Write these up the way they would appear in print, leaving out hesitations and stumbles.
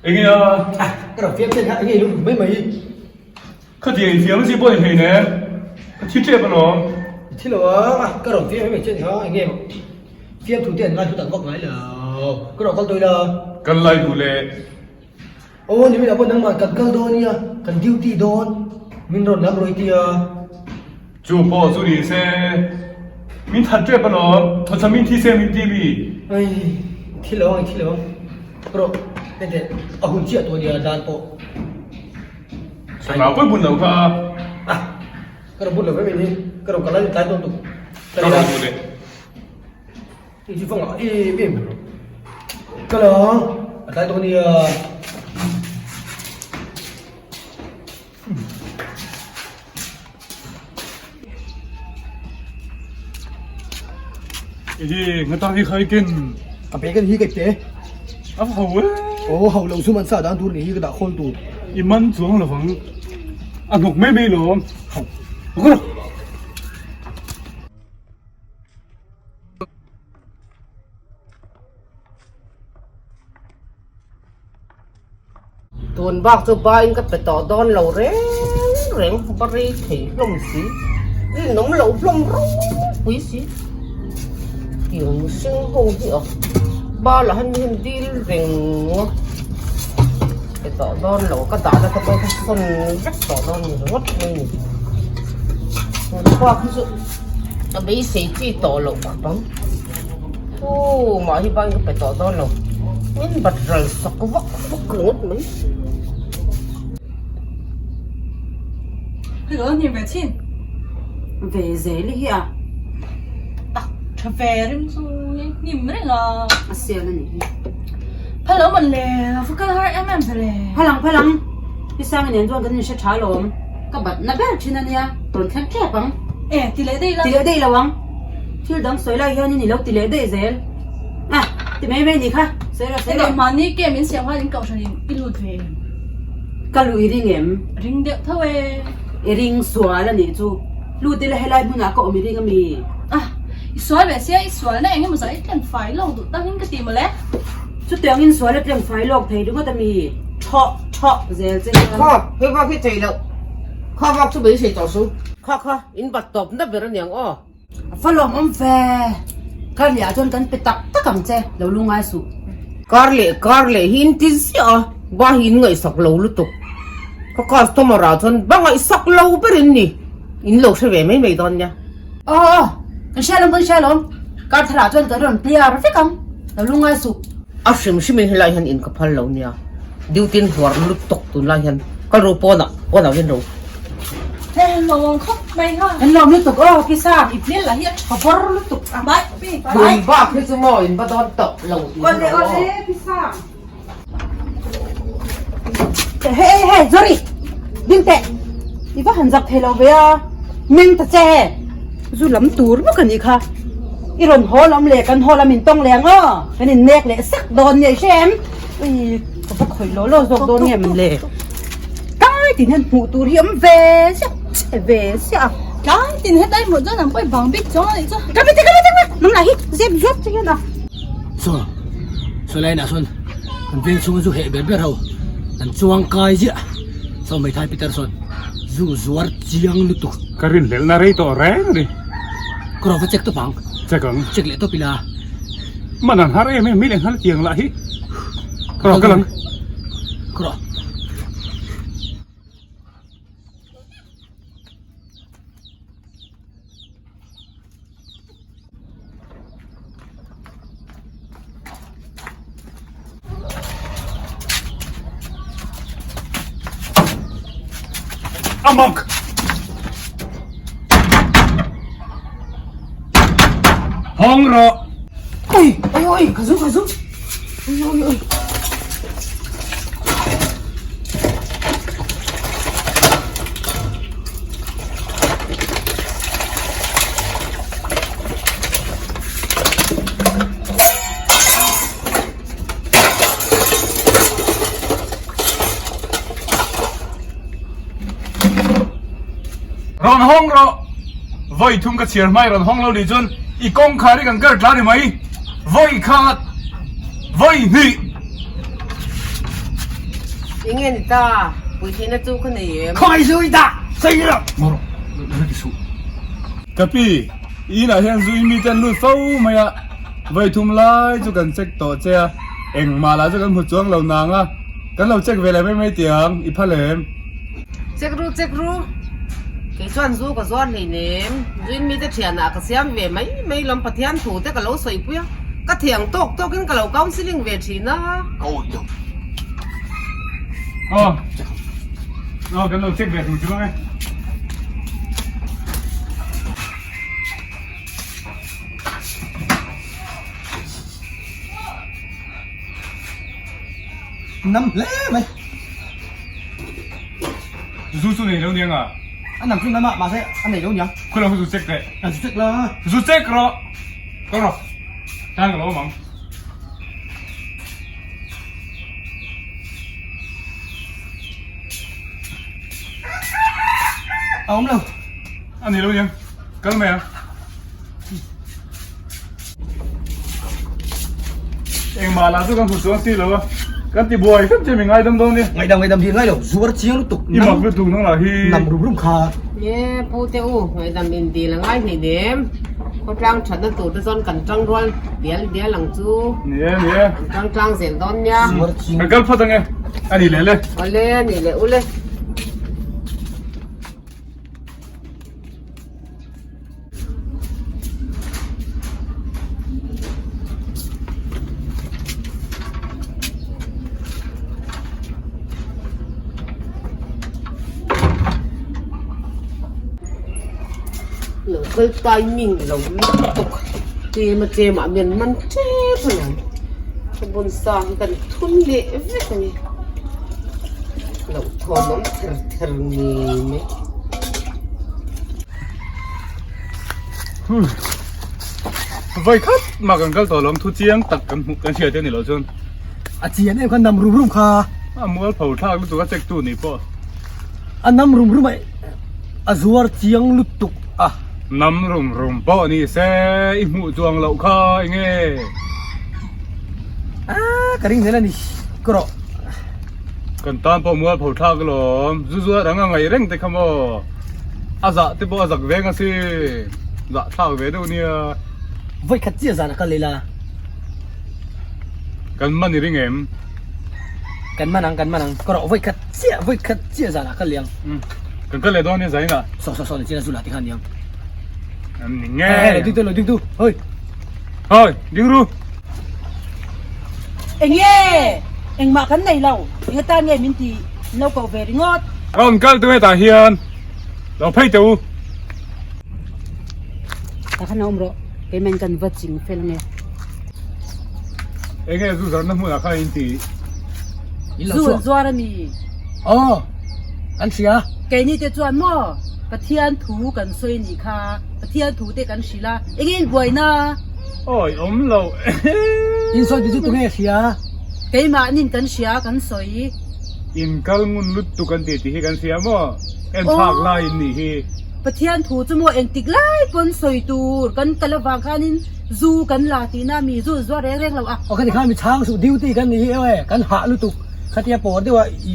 Enge a? Ah, ka rawn fiam chen kha enge i lung mai mai? Khatiang i fiam a chi pawh ni thei nen, ka thi tep alawm. I thi lo a, ah, ka rawn fiam mai mai chen kha enge fiam thu te an ngai thu tak vak ngai lo. Ka rawn kal tawh ila. Kal lai duh leh. Aw ni minah pawh nangmah kan kal dawn nia, kan duty dawn, min rawn lam rawih tia. Chu pawh chu ni se, min that tep alawm, thawchham min thi se min ti mi. Ai, thi lo ang, thi lo ang. Rawh, hete a hun chiah tawh nia dan pawh. Sangau pawh bun lo kha. Ah, ka rawn bun lo ve mai ni, ka rawn kal lai tlai dawn tuk. Ka rawn duh leh. I chu fangah em em ka la a tlai tawh ania. Hi nga ta hi khai ken. Ka pe kan hi ka pe. A ho e. Oh ho lo chu man sa dan tur ni hi ka dah khawl tur. I man chuang lovang. A hnawk mai mai lawm. Ho. Ka Tun bak chu ba in ka pe tawh dawn lo reng reng ba rei thei hlawm si rinawm loh hlawm ropui si tiang mihring ho hi a ba lah hian mi hian dil reng a pe tawh dawn lo ka dahna te pawh ka sawn vek tawh dawn ni ringawt mai a ni tun bak hi chu a beisei chi tawh loh khawp ang. Aw mah hi bang ka pe tawh dawn lo min bat ral sak vak vak ringawt mai. Hei lo hnim ve chin. Ve zel hi a. Tak tha ve rim chu hnim reng a. A sial a nih hi. Phal lo man le va kal har em em ve le. Phalang phalang hi sang nen chuan kan inhre tha lawm. Ka bat na ber thin a nia rawn thleng tep ang. E ti leh daih la. Ti leh daih lo ang. Thil dang sawi lai hianin i lo ti leh daih zel. A, ti mai mai ni kha, sawi rawh sawi rawh. Enge mahni ke min siam khan in kohhran in i lut ve em? Ka luh i ring em? Ring deuh tho e. I ring sual a nih chu. Lut ila helai hmunah ka awm i ring a mi? A, i sual ve sia, i sualna eng emaw zah i tleng fai lawk duh takin ka ti mawle. Chutiangin sual a tleng fai lawk thei ringawt a mi? Thawh thawh zel che hian. Khaw, hei vak hi chei loh. Khaw vak chu beisei tawh su. Kha kha, in bat tawp na ber aniang aw. A fa lawm awm ve. Kar leh ah chuan kan pe tak tak ang che, lo lu ngai suh. Kar leh kar leh hi in ti ziah a, ba hi in ngaihsak lo lutuk. Ka customer ah chuan ba ngaihsak lo ber in ni, in lo hre ve mai mai dawn nia. Aw aw, kan hria lawm kan hria lawm, kar thar ah chuan kan rawn clear vek ang, lo lu ngai suh. A hrim hrim in helai hian in ka phal lo nia, duty in huar lutuk tunlai hian kal ro pawnah pawnah hian ro. Lawm khawp mai ha. Kan lawm lutuk aw Kisa i hmel lah hi a tha bawr lutuk a. Bye pi. Tun bak hi chu maw in va dawn tawh lo tih Awle awle Kisa. Hey hey Zori ding teh i va han zak thei lo ve a meng ta che zu lam tur bawk a nih kha i rawn haw lam leh kan haw lam in tawng leh ang aw kan in nek leh sak dawn nia i hre em ui ka va khawih law law zawk dawn nge man le. Tlai tin hian hmuh tur hi awm ve ziah che ve ziah a. Tlai tin hetlai hmuh chuan ang pawh i bang bik chuang a nih chu. Ka bete ka bete ka nang lah hi zep zuap che hian a. Saw saw lai inah sawn kan veng chhunga zu heh ber ber ho an chuang kai ziah saw hmeithai Peter sawn zu zuar chiang lutuk. Ka rinhlelhna rei tawh reng a ni. Ka rawn va check tawp ang. Check ang. Check leh tawp ila. Man an har em em mi leh nghal tiang lah hi. Ka rawn kal ang. Ka rawn. Amok! Hawng rawh! Ui, ui, ui, ka zu, ka zu. Ui, ui, ui. Rawn hawng rawh! Vawi thum ka chhiar hmai rawn hawng lo nih chuan i kawngkhar hi kan kar tla ni mai. Vawi khat! Vawi hnih! Enge ni ta? Puithihna chu ka nei em? Khawngaih zu i dah! Sawi rawh! Ngaw rawh, lo ti suh. Ka pi, i inah hian zu in mite an lut fo mai a, vawi thum lai chu kan check tawh che a, engmah lah chu kan hmu chuang lo nang a, kan lo check ve leh mai mai tiang, i phal em? Check ru, check ru. Kei chuan zu ka zuar hleinem. Zuin mite thianah ka siam ve mai mai lawm Pathian thu te ka lo sawipui a, ka thiang tawk tawkin ka lo counselling ve thin a. Aw, aw kan lo check ve tur chu bang e. Nam hle mai. Zu chu nei lo niang a. A nam chu nam a, mahse a nei lo niang. Khawi lo zu check teh. Kan zu check la. Zu check rawh. Kal rawh. Tan ka lo awm ang. A awm lo. A ni lo niang. Kal mai ang. Engmah lah chu kan hmu chuang si lo a. Kan ti buai hrep che mi ngaidam dawn nia. Ngaidam ngaidam hi ngai lo. Zuar chiang lutuk. I mak lutuk nang lah hi. Nam rum rum kha. Nge pu te u ngaidam in dil a ngai hleinem. Khawtlang thatna tur te chuan kan tang rual dial dial ang chu. Ni e ni e. Kan tang tlang zel dawn nia. Kan kal phawt ange. A ni leh le. Awle a ni leh ule. Lo kal timing lo lutuk tlem a tlem ah mian man tep a lo ka bun sa hi kan thun leh vek a ni lo thawn awm ther ther ngei mai. Vawi khat mah kan kal tawh lo ang thu chiang tak kan hmuh kan hriat te ni loh chuan. A chian em kha nam rum rum kha. A mual pho thlak lutuk a check tu nih pawh. A nam rum rum a a zuar chiang lutuk a. Nam rum rum pawh ni se i hmuh chuang loh kha enge. A ka ring zel a ni ka rawh. Kan tan pawh mual pho thlak alawm zu zuar ang a ngaih reng te kha maw a zah te pawh a zak veng a sin zah thlak ve deuh nia. Vawi khat chiah zan a kal ila. Kan man i ring em? Kan man ang, kan man ang. Ka rawh vawi khat chiah, vawi khat chiah zan ah kal leh ang. Kan kal leh dawn nia zain ah. Saw saw saw ni chin a zu lah ti khan ni ang. An ni nge. Hei, lo ding tu, lo ding tu. Hoi. Hoi, ding ru. Enge? Engmah kan nei lo. Eng atan nge min ti lo koh ve ringawt? Rawn kal tu hetah hian lo phei teh u. Tah khan a awm rawh. Keimah in kan va ching fel ange. Enge zu zarna hmunah khan in ti? Zu an zuar a mi? Aw, kan hria. Keini te chuan maw Pathian thu kan sawi nih kha, Pathian thu te kan hrilh a, enge in buaina? Awi awm lo. In sawi ti chu tunge hria? Keimahnin kan hria kan sawi. In kal ngun lutuk an ti tih hi kan hria maw? En thlak lai in nih hi. Pathian thu chu maw engtik lai pawn sawi tur kan kal avang khanin zu kan la tihna mi zu an zuar reng reng lo a. Aw khati khan mi chhang suh duty kan ni hi eo e, kan hah lutuk khatia pawr deuh a i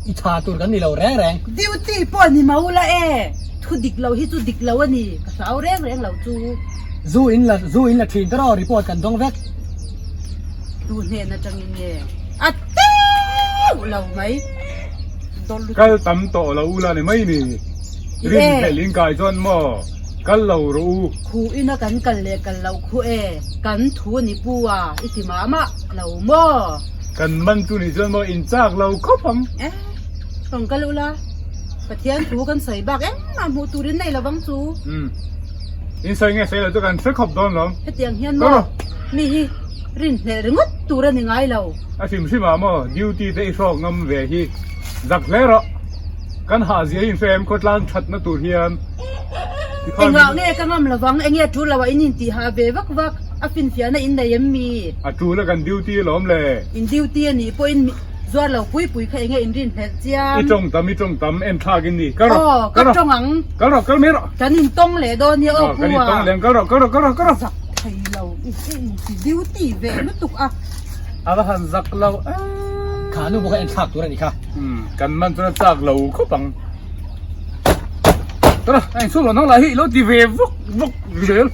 i chha tur kan ni lo reng reng. Duty pawh ni mau la e, thu dik lo hi chu dik lo a ni, ka hlau reng reng lo chu. Zu in la zu in la thin tawh report kan dawng vek. Tu hnen atangin nge a teuh lo mai. Kal tam tawh lo u la ni mai ni. Rin hlelh in kai chuan maw kal lo rawh u. Khu ina kan kal leh kal loh khu e, kan thu ni pu a i ti mah mah lo maw? Kan man chu ni chuan maw in chak lo khawp ang. E, rawn kal u la, Pathian thu kan sawi bak engmah hmuh turin nei lovang chu. Umm, in sawi nge sawi lo chu kan hre khawp dawn lo. Hetiang hian maw mi hi rin hlelh ringawt tur a ni ngai lo. A hrim hrim ah maw duty te i hrawk ngam ve hi zak hle rawh. Kan hahzia hi inhre em khawtlang thatna tur hian tikhan Engah nge ka ngam lovang enge a tul loh a in intih hah ve vak vak a finfiahna in nei em mi? A tul a kan duty alawm le. In duty a nih pawhin zuar lo pui pui kha enge in rin hlelh chiam. I tawng tam i tawng tam en thlak in ni kal rawh Aw ka tawng ang. Kal rawh kal mai rawh. Kan intawng leh dawn nia aw pu a. Kan intawng leh ang kal rawh kal rawh kal rawh kal rawh. Zak thei lo i inti duty ve lutuk a. A va han zak lo em. Kha nu pawh kha en thlak tur a nih kha. Umm kan man chuan a chak lo khawp ang. Tara a inchhung lo nang lah hi i lo ti ve vawk vawk zel.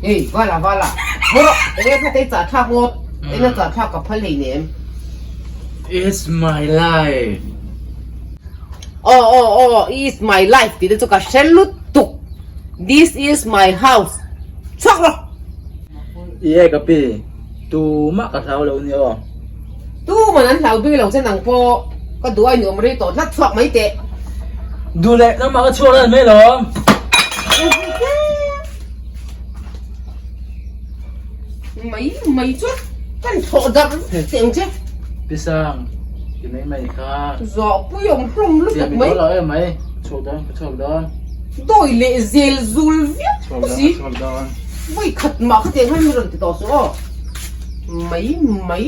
Hei vala vala bawrh enge kha te chah thlak ngawt eng a chah thlak ka phal hleinem. It's my life. Aw aw aw is my life tih te chu ka hre lutuk this is my house chhuak rawh. I e ka pi, tumah ka hlau lo ni aw. Tuman an hlau bik lo che nang pawh ka duh a inawm rei tawh tlat chhuak mai teh. Duh leh nangmah ka chhuak lan mai lawm. Mai mai chu kan thawh darh teh ang che. Pi Sang, ti mai mai kha. Zawhpui awm hlawm lutuk mai. Chiah mi dawn lo em mai, chhuak dawn ka chhuak dawn. Dawi leh zel zul viau si. Chhuak dawn. Vawi khat mah kha tiang hian mi rawn ti tawh suh aw. Mai mai.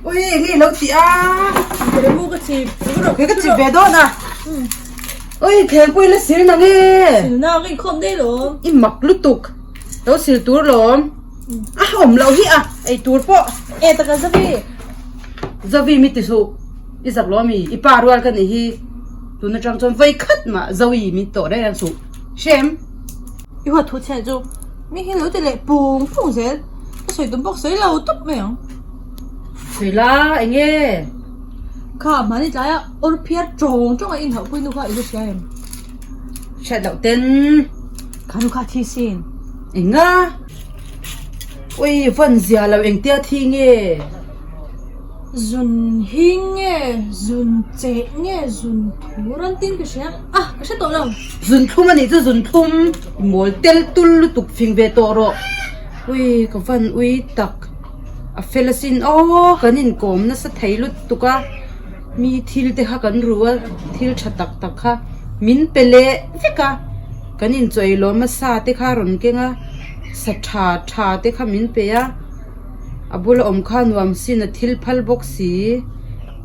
Ui nge lo ti a. Remu ka chip. Ke ka chip ve dawn a. Ui thlengpui la sil na nge. Sil na ka inkhawm daih lawm. I mak lutuk. Lo sil tur lawm. A awm loh hi a ei tur pawh. E taka Zavi. Zavi mi ti suh. I zak lo ami? I pa rual ka nih hi. Tun atang chuan vawi khat mah Zoe min tawh reng reng suh. Hrem. I huat thu chhiah chu mi hi lo ti leh pung pung zel. Ka sawi tum bawk sawi lo tawp mai ang. Sawi la eng nge? Kha mahni tlaia awr phiar tawng tawng a inhauh pui nu kha i la hria em? Hriat loh ten. Kha nu kha a thi sin. Eng nga? Ui vawn zia lo engtia thi nge? Zun hing nge, zun cheh nge, zun thur an tin ka hria a, ka hre tawh lo. Zun thlum a nih chu zun thlum i mawl tel tul lutuk fing ve tawh rawh. Ui ka van ui tak a fel asin aw kan inkawm nasa thei lutuk a mi thil te kha kan ru a thil tha tak tak kha min pe leh vek a kan inchawih lawm a sa te kha a rawn keng a sa tha tha te kha min pe a. A bula awm kha nuam sin a thil phal bawk si.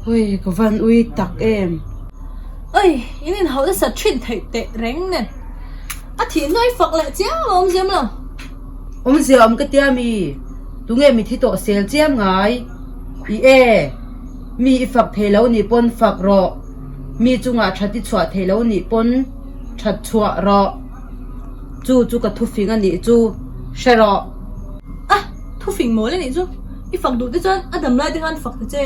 Ui ka van ui tak em. Ui in inhauh nasa thin theih teh reng nen. A thih hnuai fak leh chiang lo awmzia awm lo. Awmzia awm ka tia mi? Tunge mi thi tawh sel chiam ngai? I e, mi i fak thei lo nih pawn fak rawh. Mi chungah that i chhuah thei lo nih pawn that chhuah rawh. Chu chu ka thufing a nih chu hre rawh. A, thufing mawl a nih chu. I fak duh te chuan a dam lai te khan fak ta che.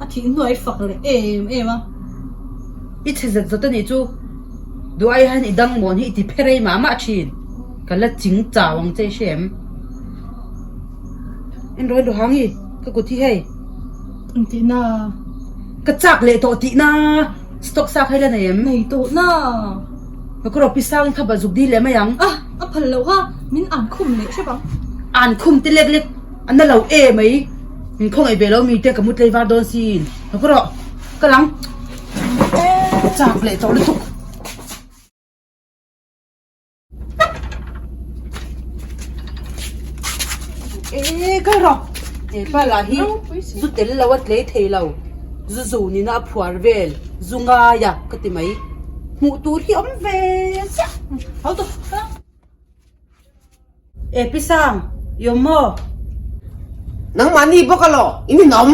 A thih hnuai fak leh em em a. I chhe zet zawt a nih chu. Duh ai hian i dang mawn hi i ti phe rei mah mah thin. Ka la ching chau ang che i hre em? En rawh en rawh hang i, ka kut hi hei. Engtih na? Ka chak leh tawh tih na. Stock sa kha i la nei em? Nei tawh na. Ka kawr pi sang in kha bazuk dil leh mai ang. A, a phal loh kha min an khum leh hrep ang. An khum te lek lek a na lo e mai. Min khawngaih ve lo mi te ka mu tlei var dawn sin. Ka kawr rawh ka lang. Ka chak leh tawh lutuk. E kal rawh. He pa lah hi zu tel lo a tlei thei lo. Zu zu nina a phuar vel zu ngai a ka ti mai. Hmuh tur hi awm ve chiah. Hau tu. E Pi Sang, i awm maw? Nangmahni bawk alaw, in inawm.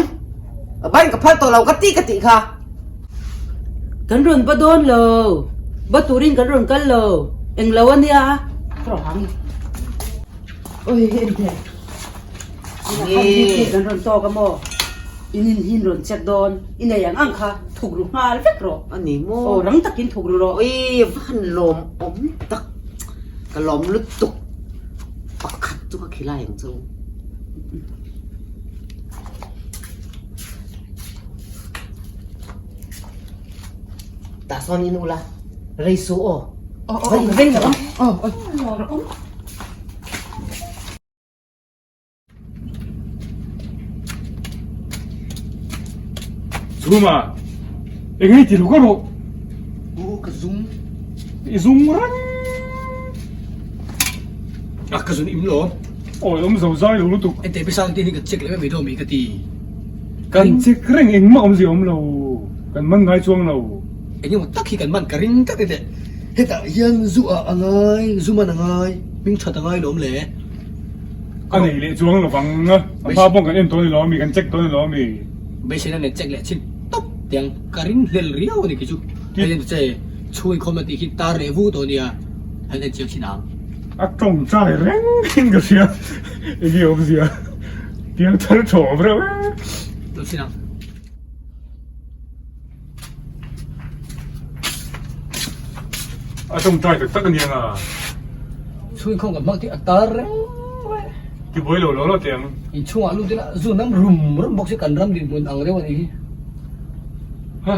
Ka bain ka phal tawh lo ka tih ka tih kha. Kan rawn ba dawn lo, ba turin kan rawn kal lo, eng lo a nia. Ka rawn hang. Oi en teh. Nge kan rawn tawk a maw? In in hi in rawn check dawn, i nei ang ang kha thuk ru nghal vek rawh. A ni maw? Aw rang takin thuk ru rawh. Oi va han lawm awm tak, ka lawm lutuk pakhat chu ka khilai ang chu. Tah sawn in ula rei su aw. Aw aw rei lo ang. Aw aw. Chhuma eng nge ti lo ka rawh. U ka zum. I zum reng. A ka zun im lo. Awi awm zo zai lo lutuk. Ente pi sang tin hi ka check leh mai mai mi ka ti. Kan check reng engmah awmzia awm lo. Kan man ngai chuang lo. Eng emaw tak hi kan man ka ring tlat a ni. Hetah hian zu ah a ngai, zu man a ngai, hming that a ngai lawm le. A nei leh chuang lo vang a, a hma pawh kan en tawh a ni lo ami, kan check tawh a ni lo ami. Beiseina nen check leh chin tawp tiang ka ring hlel riau a ni kei chu. Hei en che chhung inkhawmna tih khi tar leh vu tawh a nia, han en chiang chin ang. A tawngtai reng in ka hria, enge awmzia tiang thar thawm reuh e. Lo chin ang. A tawngtai tak tak a nia nga. Chhungkhawm kan hmang tih a tar reng mai. Ti buai lo lo lo teh ang. Inchhungah lut ila zu nam rum rum bawk si kan ram dinhmun ang reuh a nih hi. Ha.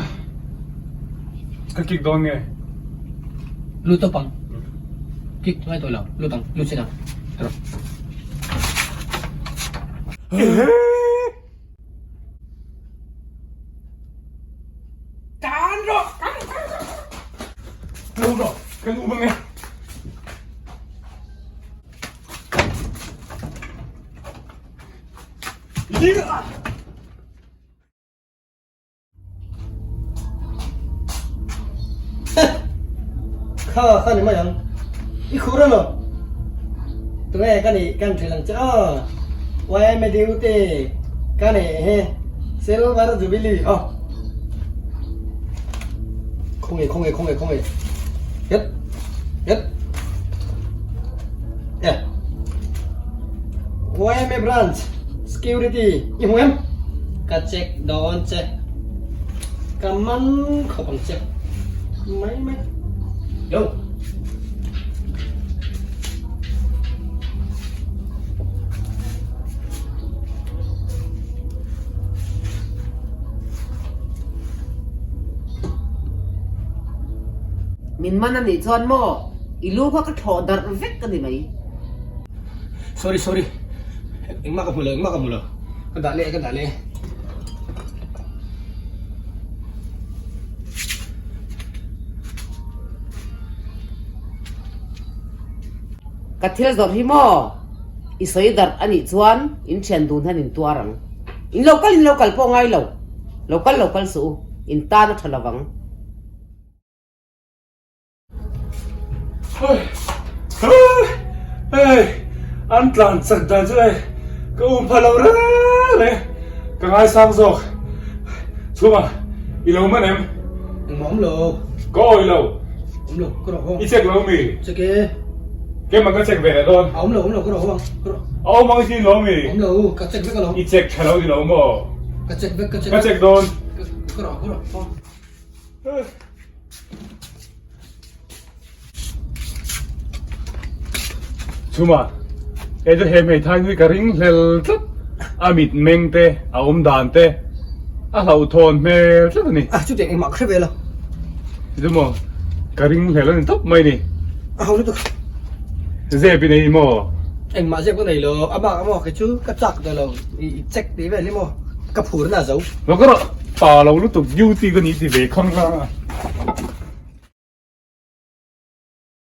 Ka kick dawn nge. Lut tawp ang. Kick ngai tawh lo. Lut ang. Lut chin ang. Rawh. Tan rawh! Lo rawh, kan um ange. Kha kha ni mai ang. I khur emaw? Tunge ka nih kan hrilh ang che aw. YMA duty ka nih hi Silver Jubilee aw. Khawnge khawnge khawnge khawnge. Het het. E. YMA branch security i hmu em? Ka check dawn che. Ka man khawp ang che. Mai mai. Yo. Min man a nih chuan maw i lu kha ka thlawh darh vek a ni mai. Sorry sorry engmah ka hmu lo engmah ka hmu lo ka dah leh ka dah leh. Ka thil zawrh hi maw? I sawi darh a nih chuan in thian dun hian in tuar ang. In lo kal in lo kal pawh ngai lo. Lo kal lo kal suh u, in tan a tha lo vang. Hei, an tlan chak dan chu hei ka um pha lo reng reng, ka ngaisang zawk. Chhuma, i lo man em? Engmah awm lo. Ka awi lo. Awm lo, ka rawh hawng. I check lo mi? Check e. Keimah ka check ve leh dawn. A awm lo, awm lo, ka rawh hawng. Ka rawh. A awm ang i ti lo mi? Awm lo, ka check vek alawm. I check tha lo ti lo maw? Ka check vek, ka check. Ka check dawn. Ka rawh, ka rawh hawng. Chhuma, hei chu he hmeithai nui ka ring hlel tlat, a mit meng te, a awm dan te, a hlauhthawn hmel tlat a ni. A, chutiang engmah ka hre ve lo. Chu maw, ka ring hlel a ni tawp mai ni. A ho lutuk. Zep i nei maw? Engmah zep ka nei lo, a bak maw kei chu ka chak ta lo, i check tih vel hi maw ka phur na zo. Lo ka rawh, pa lo lutuk duty ka ni ti ve khang kha.